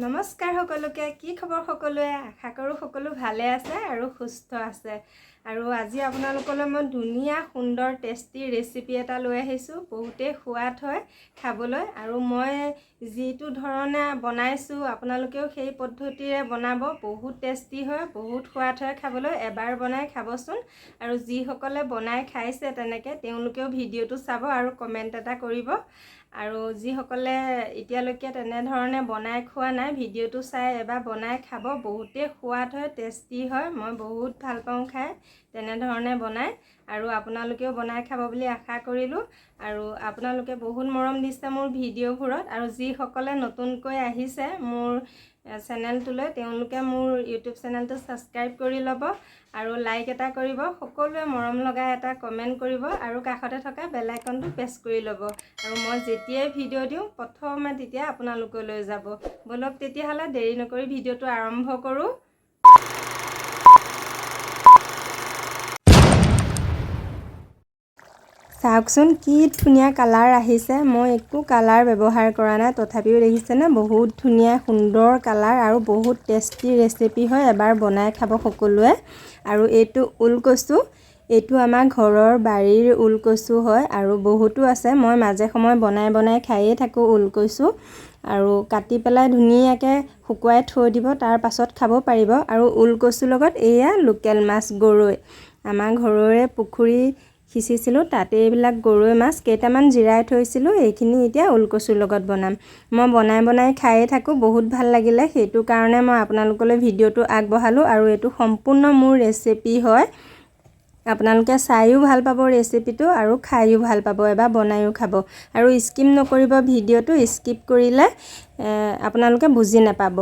নমস্কাৰ সকলোকে। কি খবৰ সকলোৱে? আশা কৰোঁ সকলো ভালে আছে আৰু সুস্থ আছে। আৰু আজি আপোনালোকলৈ মই ধুনীয়া, সুন্দৰ, টেষ্টি ৰেচিপি এটা লৈ আহিছোঁ। বহুতেই সোৱাদ হয় খাবলৈ আৰু মই যিটো ধৰণে বনাইছোঁ, আপোনালোকেও সেই পদ্ধতিৰে বনাব। বহুত টেষ্টি হয়, বহুত সোৱাদ হয় খাবলৈ। এবাৰ বনাই খাবচোন। আৰু যিসকলে বনাই খাইছে তেনেকৈ, তেওঁলোকেও ভিডিঅ'টো চাব আৰু কমেণ্ট এটা কৰিব। আৰু যিসকলে এতিয়ালৈকে তেনেধৰণে বনাই খোৱা নাই, ভিডিঅ'টো চাই এবাৰ বনাই খাব। বহুতেই সোৱাদ হয়, টেষ্টি হয়। মই বহুত ভাল পাওঁ খাই তেনেধৰণে বনাই আৰু আপোনালোকেও বনাই খাব বুলি আশা কৰিলোঁ। আৰু আপোনালোকে বহুত মৰম দিছে মোৰ ভিডিঅ'বোৰত। আৰু যিসকলে নতুনকৈ আহিছে মোৰ চেনেলটোলৈ, তেওঁলোকে মোৰ ইউটিউব চেনেলটো ছাবস্ক্ৰাইব কৰি ল'ব আৰু লাইক এটা কৰিব। সকলোৱে মৰম লগা এটা কমেণ্ট কৰিব আৰু কাষতে থকা বেল আইকনটো প্ৰেছ কৰি ল'ব। আৰু মই যেতিয়াই ভিডিঅ' দিওঁ, প্ৰথমে তেতিয়া আপোনালোকলৈ যাব। ব'লক তেতিয়াহ'লে, দেৰি নকৰি ভিডিঅ'টো আৰম্ভ কৰোঁ। চাওকচোন, কি ধুনীয়া কালাৰ আহিছে। মই একো কালাৰ ব্যৱহাৰ কৰা নাই, তথাপিও দেখিছেনে, বহুত ধুনীয়া সুন্দৰ কালাৰ আৰু বহুত টেষ্টি ৰেচিপি হয়। এবাৰ বনাই খাব সকলোৱে। আৰু এইটো ওলকচু, এইটো আমাৰ ঘৰৰ বাৰীৰ ওলকচু হয় আৰু বহুতো আছে। মই মাজে সময়ে বনাই বনাই খায়েই থাকোঁ ওলকচু। আৰু কাটি পেলাই ধুনীয়াকৈ শুকুৱাই থৈ দিব, তাৰ পাছত খাব পাৰিব। আৰু ওলকচুৰ লগত এয়া লোকেল মাছ গৰৈ। আমাৰ ঘৰৰে পুখুৰী সিঁচিছিলোঁ, তাতে এইবিলাক গৰৈ মাছ কেইটামান জিৰাই থৈছিলোঁ। এইখিনি এতিয়া ওলকচুৰ লগত বনাম। মই বনাই বনাই খায়ে থাকোঁ, বহুত ভাল লাগিলে। সেইটো কাৰণে মই আপোনালোকলৈ ভিডিঅ'টো আগবঢ়ালোঁ। আৰু এইটো সম্পূৰ্ণ মোৰ ৰেচিপি হয়। আপোনালোকে চায়ো ভাল পাব ৰেচিপিটো আৰু খায়ো ভাল পাব। এবাৰ বনায়ো খাব আৰু স্কিপ নকৰিব ভিডিঅ'টো। স্কিপ কৰিলে আপোনালোকে বুজি নাপাব।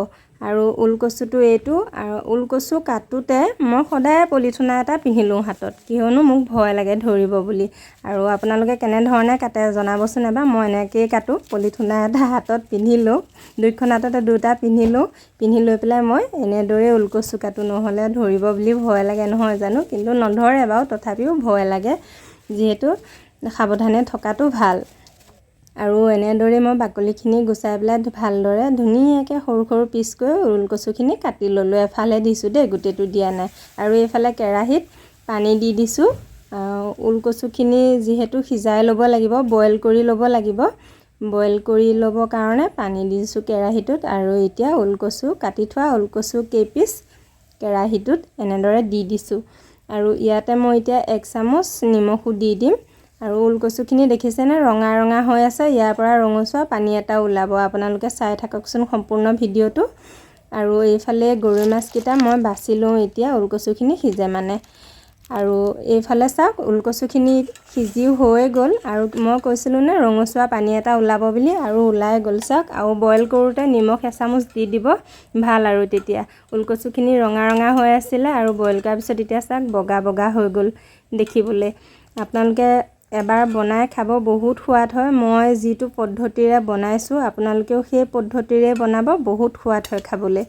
আৰু ওলকচুটো এইটো। আৰু ওলকচু কাটোতে মই সদায় পলিথোনা এটা পিন্ধি লওঁ হাতত, কিয়নো মোক ভয় লাগে ধৰিব বুলি। আৰু আপোনালোকে কেনেধৰণে কাটে জনাবচোন এবাৰ। মই এনেকৈয়ে কাটোঁ, পলিথোনা এটা হাতত পিন্ধি লওঁ, দুইখন হাততে দুটা পিন্ধি লওঁ। পিন্ধি লৈ পেলাই মই এনেদৰেই ওলকচু কাটোঁ, নহ'লে ধৰিব বুলি ভয় লাগে, নহয় জানো? কিন্তু নধৰে বাৰু, তথাপিও ভয় লাগে যিহেতু সাৱধানে থকাটো ভাল। আৰু এনেদৰেই মই বাকলিখিনি গুচাই পেলাই ভালদৰে ধুনীয়াকৈ সৰু সৰু পিচকৈ ওলকচুখিনি কাটি ল'লোঁ। এফালে দিছোঁ দেই, গোটেইটো দিয়া নাই। আৰু এইফালে কেৰাহীত পানী দি দিছোঁ। ওলকচুখিনি যিহেতু সিজাই ল'ব লাগিব, বইল কৰি ল'ব লাগিব। বইল কৰি ল'বৰ কাৰণে পানী দিছোঁ কেৰাহীটোত। আৰু এতিয়া ওলকচু, কাটি থোৱা ওলকচু কেইপিচ কেৰাহীটোত এনেদৰে দি দিছোঁ। আৰু ইয়াতে মই এতিয়া 1 চামুচ নিমখো দি দিম। আৰু ওলকচুখিনি দেখিছেনে, ৰঙা ৰঙা হৈ আছে। ইয়াৰ পৰা ৰঙচুৱা পানী এটা ওলাব। আপোনালোকে চাই থাককচোন সম্পূৰ্ণ ভিডিঅ'টো। আৰু এইফালে গৰৈ মাছকেইটা মই বাছি লওঁ এতিয়া, ওলকচুখিনি সিজে মানে। আৰু এইফালে চাওক, ওলকচুখিনি সিজিও হৈ গ'ল। আৰু মই কৈছিলোঁ নে ৰঙচুৱা পানী এটা ওলাব বুলি? আৰু ওলাই গ'ল চাওক। আৰু বইল কৰোঁতে নিমখ এচামুচ দি দিব ভাল। আৰু তেতিয়া ওলকচুখিনি ৰঙা ৰঙা হৈ আছিলে আৰু বইল কৰাৰ পিছত এতিয়া চাওক, বগা বগা হৈ গ'ল দেখিবলৈ। আপোনালোকে এবাৰ বনাই খাব, বহুত সোৱাদ হয়। মই যিটো পদ্ধতিৰে বনাইছোঁ, আপোনালোকেও সেই পদ্ধতিৰে বনাব, বহুত সোৱাদ হয় খাবলৈ।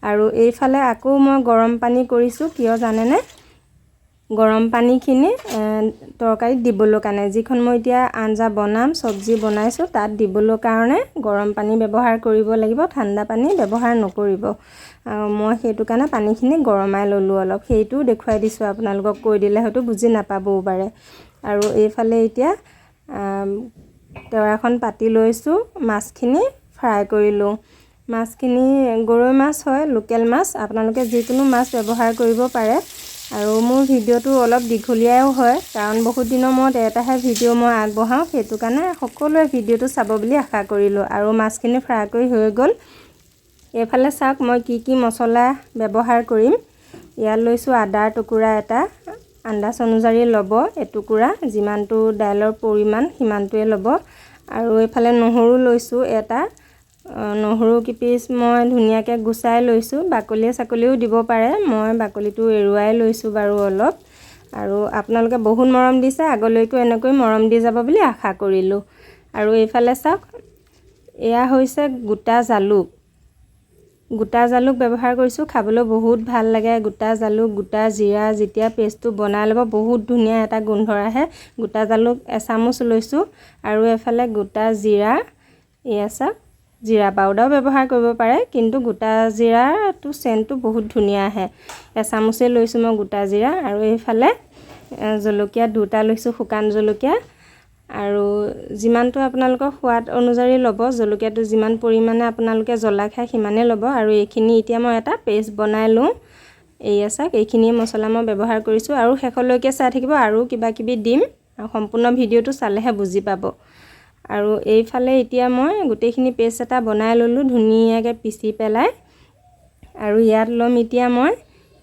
আৰু এইফালে আকৌ মই গৰম পানী কৰিছোঁ, কিয় জানেনে? গৰম পানীখিনি তৰকাৰীত দিবলৈ কাৰণে, যিখন মই এতিয়া আঞ্জা বনাম, চব্জি বনাইছোঁ, তাত দিবলৈ কাৰণে গৰম পানী ব্যৱহাৰ কৰিব লাগিব, ঠাণ্ডা পানী ব্যৱহাৰ নকৰিব। আৰু মই সেইটো কাৰণে পানীখিনি গৰমাই ল'লোঁ অলপ, সেইটোও দেখুৱাই দিছোঁ আপোনালোকক। কৈ দিলে হয়তো বুজি নাপাবও পাৰে। আৰু এইফালে এতিয়া টেৱাখন পাতি লৈছোঁ, মাছখিনি ফ্ৰাই কৰি লওঁ। মাছখিনি গৰৈ মাছ হয়, লোকেল মাছ। আপোনালোকে যিকোনো মাছ ব্যৱহাৰ কৰিব পাৰে। আৰু মোৰ ভিডিঅ'টো অলপ দীঘলীয়াও হয়, কাৰণ বহুত দিনৰ মূৰত এটাহে ভিডিঅ' মই আগবঢ়াওঁ। সেইটো কাৰণে সকলোৱে ভিডিঅ'টো চাব বুলি আশা কৰিলোঁ। আৰু মাছখিনি ফ্ৰাই কৰি হৈ গ'ল। এইফালে চাওক, মই কি কি মছলা ব্যৱহাৰ কৰিম। ইয়াত লৈছোঁ আদাৰ টুকুৰা এটা, আন্দাজ অনুযায়ী ল'ব এটুকুৰা, যিমানটো দাইলৰ পৰিমাণ সিমানটোৱে ল'ব। আৰু এইফালে নহৰু লৈছোঁ এটা। নহৰু কেইপিচ মই ধুনীয়াকৈ গুচাই লৈছোঁ। বাকলিয়ে চাকলিও দিব পাৰে, মই বাকলিটো এৰুৱাই লৈছোঁ বাৰু অলপ। আৰু আপোনালোকে বহুত মৰম দিছে, আগলৈকো এনেকৈ মৰম দি যাব বুলি আশা কৰিলোঁ। আৰু এইফালে চাওক, এয়া হৈছে গোটা জালুক। গোটা জালুক ব্যৱহাৰ কৰিছোঁ, খাবলৈ বহুত ভাল লাগে। গোটা জালুক, গোটা জিৰা যেতিয়া পেষ্টটো বনাই ল'ব, বহুত ধুনীয়া এটা গোন্ধ আহে। গোটা জালুক এচামুচ লৈছোঁ আৰু এইফালে গোটা জিৰা, এয়া চাওক। জিৰা পাউডাৰো ব্যৱহাৰ কৰিব পাৰে, কিন্তু গোটা জিৰাটো চেণ্টটো বহুত ধুনীয়া আহে। এচামুচেই লৈছোঁ মই গোটা জিৰা। আৰু এইফালে জলকীয়া 2টা লৈছোঁ, শুকান জলকীয়া। আৰু যিমানটো আপোনালোকৰ সোৱাদ অনুযায়ী ল'ব, জলকীয়াটো যিমান পৰিমাণে আপোনালোকে জ্বলা খায় সিমানেই ল'ব। আৰু এইখিনি এতিয়া মই এটা পেষ্ট বনাই লওঁ। এয়া চাওক, এইখিনিয়ে মছলা মই ব্যৱহাৰ কৰিছোঁ। আৰু শেষলৈকে চাই থাকিব, আৰু কিবা কিবি দিম, আৰু সম্পূৰ্ণ ভিডিঅ'টো চালেহে বুজি পাব। আৰু এইফালে এতিয়া মই গোটেইখিনি পেষ্ট এটা বনাই ল'লোঁ ধুনীয়াকৈ পিচি পেলাই। আৰু ইয়াত ল'ম এতিয়া মই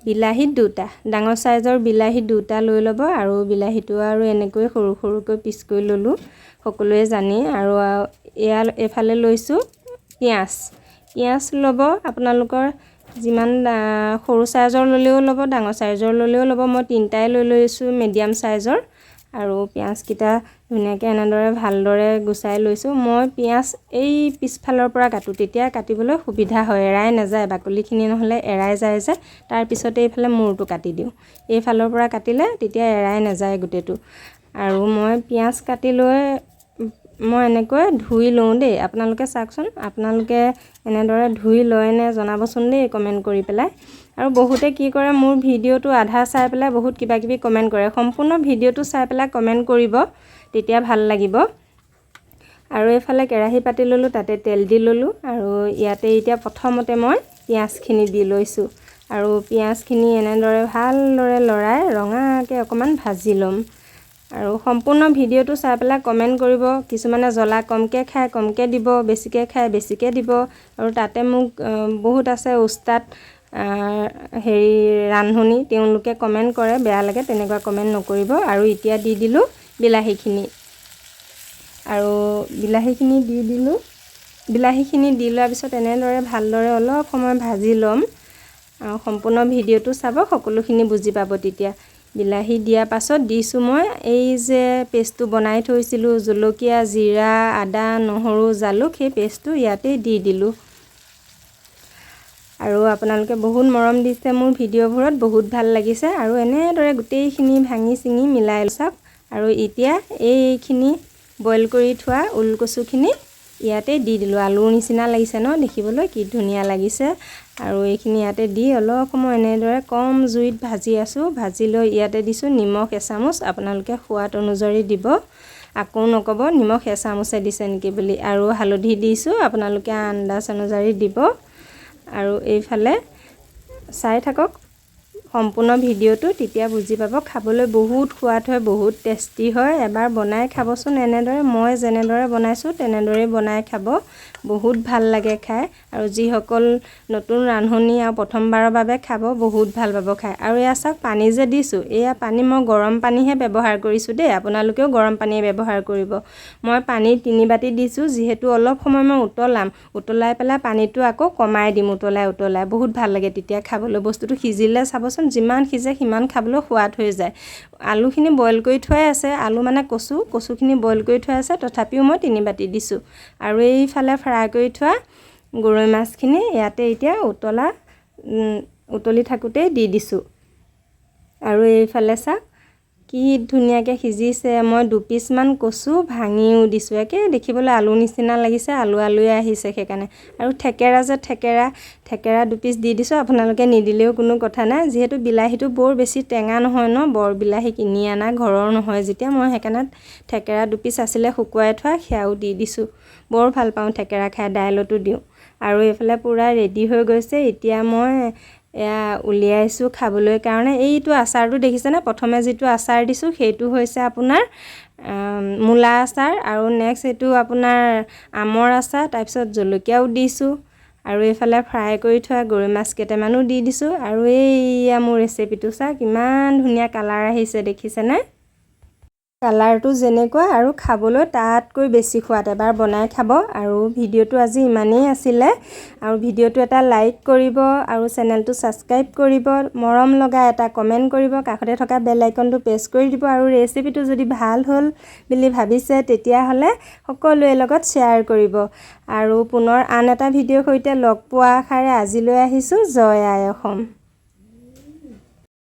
বিলাহী 2টা, ডাঙৰ চাইজৰ বিলাহী 2টা লৈ ল'ব। আৰু বিলাহীটো আৰু এনেকৈ সৰু সৰুকৈ পিচ কৰি ল'লোঁ, সকলোৱে জানেই। আৰু এয়া এইফালে লৈছোঁ পিঁয়াজ। পিঁয়াজ ল'ব আপোনালোকৰ যিমান সৰু চাইজৰ ল'লেও ল'ব, ডাঙৰ চাইজৰ ল'লেও ল'ব। মই 3টাই লৈ লৈছোঁ মিডিয়াম চাইজৰ। আৰু পিঁয়াজকেইটা ধুনীয়াকৈ এনেদৰে ভালদৰে গুচাই লৈছোঁ। মই পিঁয়াজ এই পিছফালৰ পৰা কাটোঁ, তেতিয়া কাটিবলৈ সুবিধা হয়, এৰাই নাযায় বাকলিখিনি, নহ'লে এৰাই যায় যে। তাৰপিছতে এইফালে মূৰটো কাটি দিওঁ, এইফালৰ পৰা কাটিলে তেতিয়া এৰাই নাযায় গোটেইটো। আৰু মই পিঁয়াজ কাটি লৈ মই এনেকৈ ধুই লওঁ দেই। আপোনালোকে চাওকচোন, আপোনালোকে এনেদৰে ধুই লয়নে জনাবচোন দেই কমেণ্ট কৰি পেলাই। আৰু বহুতে কি কৰে, মোৰ ভিডিঅ'টো আধা চাই পেলাই বহুত কিবা কিবি কমেণ্ট কৰে। সম্পূৰ্ণ ভিডিঅ'টো চাই পেলাই কমেণ্ট কৰিব, তেতিয়া ভাল লাগিব। আৰু এইফালে কেৰাহী পাতি ল'লোঁ, তাতে তেল দি ল'লোঁ। আৰু ইয়াতে এতিয়া প্ৰথমতে মই পিঁয়াজখিনি দি লৈছোঁ। আৰু পিঁয়াজখিনি এনেদৰে ভালদৰে লৰাই ৰঙাকৈ অকণমান ভাজি ল'ম। আৰু সম্পূৰ্ণ ভিডিঅ'টো চাই পেলাই কমেণ্ট কৰিব। কিছুমানে জ্বলা কমকৈ খায় কমকৈ দিব, বেছিকৈ খায় বেছিকৈ দিব। আৰু তাতে মোক বহুত আছে উস্তাদ হেৰি ৰান্ধনি, তেওঁলোকে কমেণ্ট কৰে, বেয়া লাগে, তেনেকুৱা কমেণ্ট নকৰিব। আৰু এতিয়া দি দিলোঁ বিলাহীখিনি। আৰু বিলাহীখিনি দি দিলোঁ। বিলাহীখিনি দি লোৱাৰ পিছত এনেদৰে ভালদৰে অলপ সময় ভাজি ল'ম। আৰু সম্পূৰ্ণ ভিডিঅ'টো চাব, সকলোখিনি বুজি পাব তেতিয়া। বিলাহী দিয়াৰ পাছত দিছোঁ মই এই যে পেষ্টটো বনাই থৈছিলোঁ, জলকীয়া, জিৰা, আদা, নহৰু, জালুক, সেই পেষ্টটো ইয়াতেই দি দিলোঁ। আৰু আপোনালোকে বহুত মৰম দিছে মোৰ ভিডিঅ'বোৰত, বহুত ভাল লাগিছে। আৰু এনেদৰে গোটেইখিনি ভাঙি চিঙি মিলাই চাওক। আৰু এতিয়া এইখিনি বইল কৰি থোৱা ওলকচুখিনি ইয়াতে দি দিলোঁ। আলুৰ নিচিনা লাগিছে ন দেখিবলৈ, কি ধুনীয়া লাগিছে। আৰু এইখিনি ইয়াতে দি অলপ সময় এনেদৰে কম জুইত ভাজি আছোঁ। ভাজি লৈ ইয়াতে দিছোঁ নিমখ এচামুচ, আপোনালোকে সোৱাদ অনুযায়ী দিব, আকৌ নক'ব নিমখ এচামুচে দিছে নেকি বুলি। আৰু হালধি দিছোঁ, আপোনালোকে আন্দাজ অনুযায়ী দিব। আৰু এইফালে চাই থাকক সম্পূৰ্ণ ভিডিঅ'টো, তেতিয়া বুজি পাব। খাবলৈ বহুত সোৱাদ হয়, বহুত টেষ্টি হয়। এবাৰ বনাই খাবচোন এনেদৰে, মই যেনেদৰে বনাইছোঁ তেনেদৰেই বনাই খাব, বহুত ভাল লাগে খাই। আৰু যিসকল নতুন ৰান্ধনি আৰু প্ৰথমবাৰৰ বাবে খাব, বহুত ভাল পাব খাই। আৰু এয়া চাওক, পানী যে দিছোঁ, এয়া পানী মই গৰম পানীহে ব্যৱহাৰ কৰিছোঁ দেই, আপোনালোকেও গৰম পানীয়ে ব্যৱহাৰ কৰিব। মই পানী 3 বাতি দিছোঁ, যিহেতু অলপ সময় মই উতলাম, উতলাই পেলাই পানীটো আকৌ কমাই দিম, উতলাই উতলাই। বহুত ভাল লাগে তেতিয়া খাবলৈ। বস্তুটো সিজিলে চাবচোন, যিমান সিজে সিমান খাবলৈ সোৱাদ হৈ যায়। আলুখিনি বইল কৰি থোৱাই আছে, আলু মানে কচু, কচুখিনি বইল কৰি থোৱা আছে, তথাপিও মই 3 বাতি দিছোঁ। আৰু এইফালে ফ্ৰাই কৰি থোৱা গৰৈ মাছখিনি ইয়াতে এতিয়া উতলি থাকোঁতেই দি দিছোঁ। আৰু এইফালে চাওক কি ধুনীয়াকৈ সিজিছে। মই 2 পিচমান কচু ভাঙিও দিছোঁ, একে দেখিবলৈ আলু নিচিনা লাগিছে, আলু আলুৱে আহিছে সেইকাৰণে। আৰু থেকেৰা যে থেকেৰা 2 পিচ দি দিছোঁ, আপোনালোকে নিদিলেও কোনো কথা নাই, যিহেতু বিলাহীটো বৰ বেছি টেঙা নহয় ন, বৰ বিলাহী কিনি অনা, ঘৰৰ নহয় যেতিয়া, মই সেইকাৰণে থেকেৰা 2 পিচ আছিলে শুকুৱাই থোৱা, সেয়াও দি দিছোঁ। বৰ ভাল পাওঁ থেকেৰা খাই, দাইলতো দিওঁ। আৰু এইফালে পূৰা ৰেডি হৈ গৈছে। এতিয়া মই এয়া উলিয়াইছোঁ খাবলৈ কাৰণে। এইটো আচাৰটো দেখিছেনে, প্ৰথমে যিটো আচাৰ দিছোঁ সেইটো হৈছে আপোনাৰ মূলা আচাৰ, আৰু নেক্সট এইটো আপোনাৰ আমৰ আচাৰ, তাৰপিছত জলকীয়াও দিছোঁ। আৰু এইফালে ফ্ৰাই কৰি থোৱা গৰৈ মাছ কেইটামানো দি দিছোঁ। আৰু এইয়া মোৰ ৰেচিপিটো চাওক, কিমান ধুনীয়া কালাৰ আহিছে দেখিছেনে। কালাৰটো যেনেকুৱা আৰু খাবলৈ তাতকৈ বেছি সোৱাদ। এবাৰ বনাই খাব। আৰু ভিডিঅ'টো আজি ইমানেই আছিলে। আৰু ভিডিঅ'টো এটা লাইক কৰিব আৰু চেনেলটো ছাবস্ক্ৰাইব কৰিব, মৰম লগা এটা কমেণ্ট কৰিব, কাষতে থকা বেল আইকনটো প্ৰেছ কৰি দিব। আৰু ৰেচিপিটো যদি ভাল হ'ল বুলি ভাবিছে তেতিয়াহ'লে সকলোৰে লগত শ্বেয়াৰ কৰিব। আৰু পুনৰ আন এটা ভিডিঅ'ৰ সৈতে লগ পোৱা আশাৰে আজিলৈ আহিছোঁ। জয় আই অসম।